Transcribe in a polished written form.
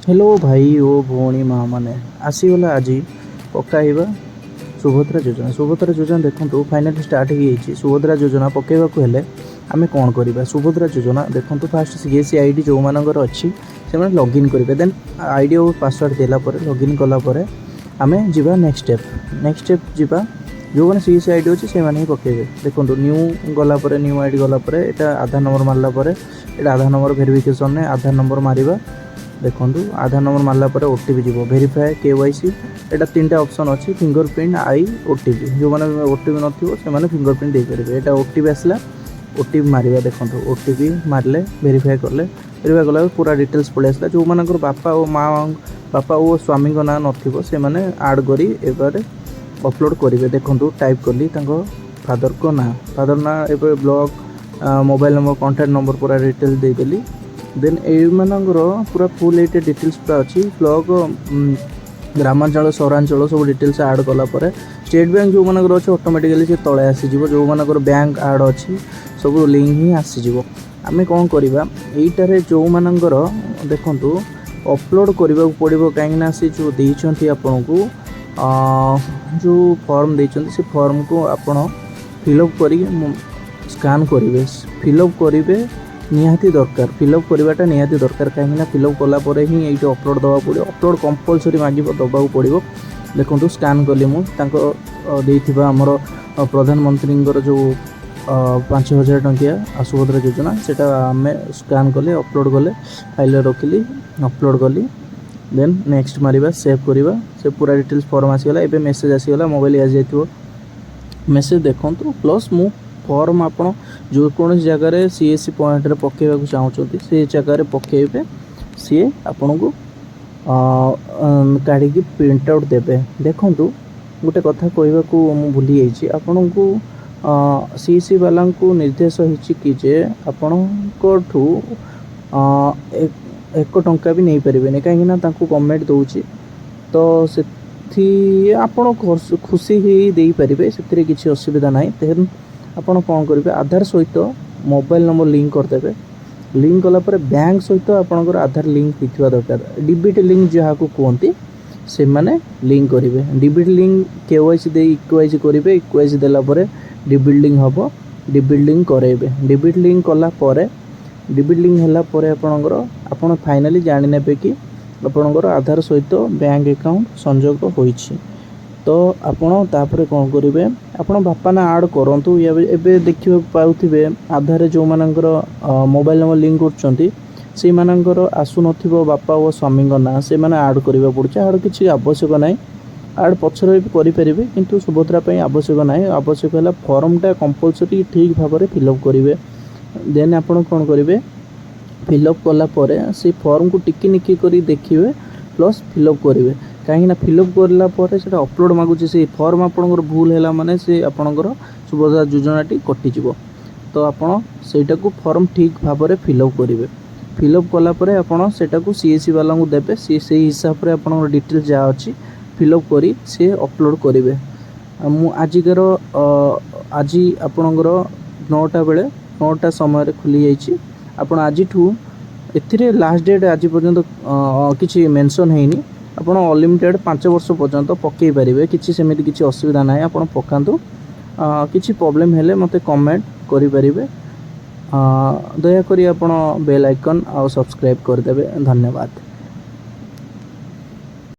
Hello ଭାଇ ଓ ଭଉଣୀ, ମା ମାନେ, ଆସିଗଲା ଆଜି ପକାଇବା ସୁଭଦ୍ରା ଯୋଜନା। ସୁଭଦ୍ରା ଯୋଜନା ଦେଖନ୍ତୁ, ଫାଇନାଲି ଷ୍ଟାର୍ଟ ହେଇଯାଇଛି। ସୁଭଦ୍ରା ଯୋଜନା ପକାଇବାକୁ ହେଲେ ଆମେ କ'ଣ କରିବା? ସୁଭଦ୍ରା ଯୋଜନା ଦେଖନ୍ତୁ, ଫାଷ୍ଟ CSC ID ଯେଉଁମାନଙ୍କର ଅଛି, ସେମାନେ ଲଗ୍ଇନ୍ କରିବେ। ଦେନ୍ ID ଓ ପାସୱାର୍ଡ଼ ଦେଲା ପରେ, ଲଗ୍ଇନ୍ କଲା ପରେ ଆମେ ଯିବା ନେକ୍ସଟ ଷ୍ଟେପ୍। ନେକ୍ସଟ ଷ୍ଟେପ୍ ଯିବା। ଯେଉଁମାନେ CSC ID ଅଛି, ସେମାନେ ହିଁ ପକାଇବେ। ଦେଖନ୍ତୁ, ନ୍ୟୁ ଗଲା ପରେ, ନ୍ୟୁ ID ଗଲା ପରେ, ଏଇଟା ଆଧାର ନମ୍ବର ମାରିଲା ପରେ, ଏଇଟା ଆଧାର ନମ୍ବର ଭେରିଫିକେସନ୍ରେ ଆଧାର ନମ୍ବର ମାରିବା। ଦେଖନ୍ତୁ, ଆଧାର ନମ୍ବର ମାରିଲା ପରେ OTP ଯିବ। ଭେରିଫାଏ KYC, ଏଇଟା ତିନିଟା ଅପସନ୍ ଅଛି: ଫିଙ୍ଗର ପ୍ରିଣ୍ଟ, I, OTP. ଯେଉଁମାନେ OTP ନଥିବ, ସେମାନେ ଫିଙ୍ଗର ପ୍ରିଣ୍ଟ ଦେଇପାରିବେ। ଏଇଟା OTP ଆସିଲା, OTP ମାରିବା। ଦେଖନ୍ତୁ, OTP ମାରିଲେ, ଭେରିଫାଏ କଲେ। ଭେରିଫାଏ କଲା ପରେ ପୁରା ଡିଟେଲ୍ସ ପଳେଇ ଆସିଲା। ଯେଉଁମାନଙ୍କର ବାପା ଓ ମା, ବାପା ଓ ସ୍ୱାମୀଙ୍କ ନାଁ ନଥିବ, ସେମାନେ ଆଡ଼୍ କରି ଏବାରେ ଅପଲୋଡ଼ କରିବେ। ଦେଖନ୍ତୁ, ଟାଇପ୍ କଲି ତାଙ୍କ ଫାଦରଙ୍କ ନାଁ, ଫାଦର ନାଁ, ଏବେ block, mobile number, contact number, ପୁରା ଡିଟେଲ୍ସ ଦେଇଦେଲି। ଦେନ୍ ଏଇମାନଙ୍କର ପୁରା ଫୁଲ୍ ଏଇଟା ଡିଟେଲ୍ସ ପୁରା ଅଛି। ବ୍ଲକ୍, ଗ୍ରାମାଞ୍ଚଳ, ସହରାଞ୍ଚଳ ସବୁ ଡିଟେଲ୍ସ ଆଡ଼୍ କଲା ପରେ, ଷ୍ଟେଟ୍ ବ୍ୟାଙ୍କ ଯେଉଁମାନଙ୍କର ଅଛି, ଅଟୋମେଟିକାଲି ସେ ତଳେ ଆସିଯିବ। ଯେଉଁମାନଙ୍କର ବ୍ୟାଙ୍କ ଆଡ଼୍ ଅଛି, ସବୁ ଲିଙ୍କ୍ ହିଁ ଆସିଯିବ। ଆମେ କ'ଣ କରିବା? ଏଇଟାରେ ଯେଉଁମାନଙ୍କର, ଦେଖନ୍ତୁ, ଅପଲୋଡ଼ କରିବାକୁ ପଡ଼ିବ, କାହିଁକିନା ସେ ଯେଉଁ ଦେଇଛନ୍ତି ଆପଣଙ୍କୁ, ଯେଉଁ ଫର୍ମ ଦେଇଛନ୍ତି, ସେ ଫର୍ମକୁ ଆପଣ ଫିଲ୍ଅପ୍ କରିକି ସ୍କାନ୍ କରିବେ। ଫିଲ୍ଅପ୍ କରିବେ ନିହାତି ଦରକାର। ଫିଲ୍ଅପ୍ କରିବାଟା ନିହାତି ଦରକାର, କାହିଁକିନା ଫିଲ୍ଅପ୍ କଲା ପରେ ହିଁ ଏଇଠି ଅପଲୋଡ଼ ଦେବାକୁ ପଡ଼ିବ। ଅପଲୋଡ଼ କମ୍ପଲସରି ମାଗିବ, ଦେବାକୁ ପଡ଼ିବ। ଦେଖନ୍ତୁ, ସ୍କାନ୍ କଲି ମୁଁ ତାଙ୍କ ଦେଇଥିବା ଆମର ପ୍ରଧାନମନ୍ତ୍ରୀଙ୍କର ଯେଉଁ 5,000 ଟଙ୍କିଆ ସୁଭଦ୍ରା ଯୋଜନା, ସେଇଟା ଆମେ ସ୍କାନ୍ କଲେ, ଅପଲୋଡ଼ କଲେ, ଫାଇଲ୍ରେ ରଖିଲି, ଅପଲୋଡ଼ କଲି। ଦେନ୍ ନେକ୍ସଟ ମାରିବା, ସେଭ୍ କରିବା। ସେ ପୁରା ଡିଟେଲ୍ସ ଫର୍ମ ଆସିଗଲା। ଏବେ ମେସେଜ୍ ଆସିଗଲା, ମୋବାଇଲ ଆସିଯାଇଥିବ ମେସେଜ୍। ଦେଖନ୍ତୁ, ପ୍ଲସ୍ ମୁଁ ଫର୍ମ ଆପଣ ଯେକୌଣସି ଜାଗାରେ CSC ପଏଣ୍ଟରେ ପକାଇବାକୁ ଚାହୁଁଛନ୍ତି, ସେ ଜାଗାରେ ପକାଇବେ। ସିଏ ଆପଣଙ୍କୁ କାଢ଼ିକି ପ୍ରିଣ୍ଟ ଆଉଟ୍ ଦେବେ। ଦେଖନ୍ତୁ, ଗୋଟେ କଥା କହିବାକୁ ମୁଁ ଭୁଲି ଯାଇଛି ଆପଣଙ୍କୁ। CSC ବାଲାଙ୍କୁ ନିର୍ଦ୍ଦେଶ ହେଇଛି କି ଯେ ଆପଣଙ୍କଠୁ 1 ଟଙ୍କା ବି ନେଇପାରିବେନି, କାହିଁକିନା ତାଙ୍କୁ ଗଭର୍ଣ୍ଣମେଣ୍ଟ ଦେଉଛି। ତ ସେଥି ଆପଣ ଖୁସି ହେଇ ଦେଇପାରିବେ, ସେଥିରେ କିଛି ଅସୁବିଧା ନାହିଁ। ଦେନ୍ ଆପଣ କ'ଣ କରିବେ? ଆଧାର ସହିତ ମୋବାଇଲ ନମ୍ବର ଲିଙ୍କ କରିଦେବେ। ଲିଙ୍କ କଲା ପରେ ବ୍ୟାଙ୍କ ସହିତ ଆପଣଙ୍କର ଆଧାର ଲିଙ୍କ ହେଇଥିବା ଦରକାର। DBT link ଯାହାକୁ କୁହନ୍ତି, ସେମାନେ ଲିଙ୍କ କରିବେ। DBT link KYC ଦେଇ KYC କରିବେ। KYC ଦେଲା ପରେ DBT link ହେବ। DBT link କରାଇବେ। DBT link କଲା ପରେ, DBT link ହେଲା ପରେ ଆପଣଙ୍କର, ଆପଣ ଫାଇନାଲି ଜାଣିନେବେ କି ଆପଣଙ୍କର ଆଧାର ସହିତ ବ୍ୟାଙ୍କ ଆକାଉଣ୍ଟ ସଂଯୋଗ ହୋଇଛି। ତ ଆପଣ ତାପରେ କ'ଣ କରିବେ? ଆପଣ ବାପା ନାଁ ଆଡ଼୍ କରନ୍ତୁ। ଏବେ ଦେଖିବାକୁ ପାଉଥିବେ, ଆଧାରରେ ଯେଉଁମାନଙ୍କର ମୋବାଇଲ ନମ୍ବର ଲିଙ୍କ କରୁଛନ୍ତି, ସେଇମାନଙ୍କର ଆସୁନଥିବ ବାପା ଓ ସ୍ୱାମୀଙ୍କ ନାଁ। ସେମାନେ ଆଡ଼୍ କରିବାକୁ ପଡ଼ୁଛି। ଆଡ଼୍ କିଛି ଆବଶ୍ୟକ ନାହିଁ। ଆଡ଼୍ ପଛରେ ବି କରିପାରିବେ, କିନ୍ତୁ ସୁଭଦ୍ରା ପାଇଁ ଆବଶ୍ୟକ ନାହିଁ। ଆବଶ୍ୟକ ହେଲା ଫର୍ମଟା କମ୍ପଲସରି ଠିକ୍ ଭାବରେ ଫିଲ୍ଅପ୍ କରିବେ। ଦେନ୍ ଆପଣ କ'ଣ କରିବେ? ଫିଲ୍ଅପ୍ କଲା ପରେ ସେଇ ଫର୍ମକୁ ଟିକି ନିକି କରି ଦେଖିବେ, ପ୍ଲସ୍ ଫିଲ୍ଅପ୍ କରିବେ, କାହିଁକିନା ଫିଲ୍ଅପ୍ କରିଲା ପରେ ସେଇଟା ଅପଲୋଡ଼ ମାଗୁଛି। ସେଇ ଫର୍ମ ଆପଣଙ୍କର ଭୁଲ ହେଲା ମାନେ ସେ ଆପଣଙ୍କର ସୁଭଦ୍ରା ଯୋଜନାଟି କଟିଯିବ। ତ ଆପଣ ସେଇଟାକୁ ଫର୍ମ ଠିକ୍ ଭାବରେ ଫିଲ୍ଅପ୍ କରିବେ। ଫିଲ୍ଅପ୍ କଲା ପରେ ଆପଣ ସେଇଟାକୁ CSC ବାଲାଙ୍କୁ ଦେବେ। ସିଏ ସେଇ ହିସାବରେ ଆପଣଙ୍କର ଡିଟେଲ୍ସ ଯାହା ଅଛି ଫିଲ୍ଅପ୍ କରି ସିଏ ଅପଲୋଡ଼ କରିବେ। ଆଉ ମୁଁ ଆଜିକାର, ଆଜି ଆପଣଙ୍କର 9ଟା ବେଳେ, 9ଟା ସମୟରେ ଖୋଲି ଯାଇଛି। ଆପଣ ଆଜିଠୁ, ଏଥିରେ ଲାଷ୍ଟ ଡେଟ୍ ଆଜି ପର୍ଯ୍ୟନ୍ତ କିଛି ମେନସନ୍ ହେଇନି। ଆପଣ ଅନଲିମିଟେଡ଼୍ 5 ବର୍ଷ ପର୍ଯ୍ୟନ୍ତ ପକାଇ ପାରିବେ। କିଛି ସେମିତି କିଛି ଅସୁବିଧା ନାହିଁ, ଆପଣ ପକାନ୍ତୁ। କିଛି ପ୍ରୋବ୍ଲେମ୍ ହେଲେ ମୋତେ କମେଣ୍ଟ କରିପାରିବେ। ଦୟାକରି ଆପଣ ବେଲ୍ ଆଇକନ୍ ଆଉ ସବସ୍କ୍ରାଇବ୍ କରିଦେବେ। ଧନ୍ୟବାଦ।